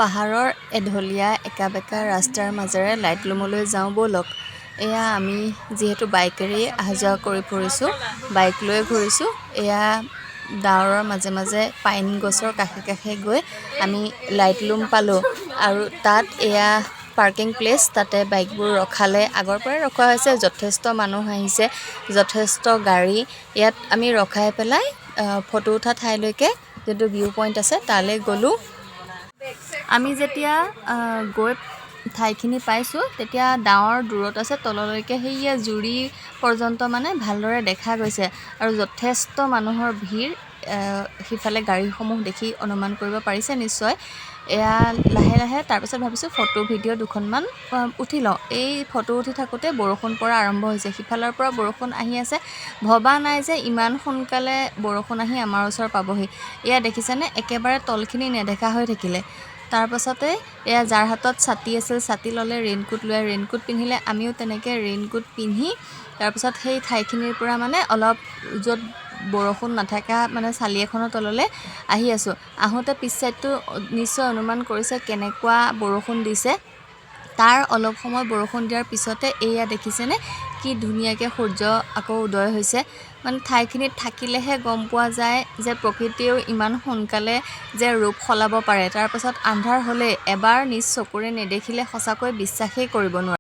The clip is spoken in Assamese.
পাহাৰৰ এঢলীয়া একা বেকা ৰাস্তাৰ মাজেৰে লাইটলুমলৈ যাওঁ ব'লক। এয়া আমি যিহেতু বাইকেৰেই অহা যোৱা কৰি ফুৰিছোঁ, বাইক লৈ ঘূৰিছোঁ। এয়া ডাৱৰৰ মাজে মাজে পাইন গছৰ কাষে কাষে গৈ আমি লাইটলুম পালোঁ আৰু তাত এয়া পাৰ্কিং প্লেচ, তাতে বাইকবোৰ ৰখালে। আগৰ পৰাই ৰখোৱা হৈছে। যথেষ্ট মানুহ আহিছে, যথেষ্ট গাড়ী। ইয়াত আমি ৰখাই পেলাই ফটো উঠা ঠাইলৈকে, যোনটো ভিউ পইণ্ট আছে, তালৈ গ'লোঁ। আমি যেতিয়া গৈ ঠাইখিনি পাইছোঁ, তেতিয়া ডাৱৰ দূৰত আছে, তললৈকে সেয়া জুৰি পৰ্যন্ত মানে ভালদৰে দেখা গৈছে আৰু যথেষ্ট মানুহৰ ভিৰ। সিফালে গাড়ীসমূহ দেখি অনুমান কৰিব পাৰিছে নিশ্চয়। এয়া লাহে লাহে তাৰপিছত ভাবিছোঁ ফটো ভিডিঅ' দুখনমান উঠি লওঁ। এই ফটো উঠি থাকোঁতে বৰষুণ পৰা আৰম্ভ হৈছে। সিফালৰ পৰা বৰষুণ আহি আছে। ভবা নাই যে ইমান সোনকালে বৰষুণ আহি আমাৰ ওচৰ পাবহি। এয়া দেখিছেনে, একেবাৰে তলখিনি নেদেখা হৈ থাকিলে। তাৰপাছতে এয়া যাৰ হাতত ছাতি আছিল ছাতি ল'লে, ৰেইনকোট লৈ ৰেইনকোট পিন্ধিলে। আমিও তেনেকৈ ৰেইনকোট পিন্ধি তাৰপিছত সেই ঠাইখিনিৰ পৰা মানে অলপ য'ত বৰষুণ নাথাকা মানে চালি এখনৰ তললৈ আহি আছোঁ। আহোঁতে পিছ ছাইডটো নিশ্চয় অনুমান কৰিছে কেনেকুৱা বৰষুণ দিছে। তাৰ অলপ সময় বৰষুণ দিয়াৰ পিছতে এয়া দেখিছেনে, কি ধুনীয়াকৈ সূৰ্য আকৌ উদয় হৈছে। মানে ঠাইখিনিত থাকিলেহে গম পোৱা যায় যে প্ৰকৃতিয়েও ইমান সোনকালে যে ৰূপ সলাব পাৰে। তাৰপাছত আন্ধাৰ হ'লেই, এবাৰ নিজ চকুৰে নেদেখিলে সঁচাকৈ বিশ্বাসেই কৰিব নোৱাৰি।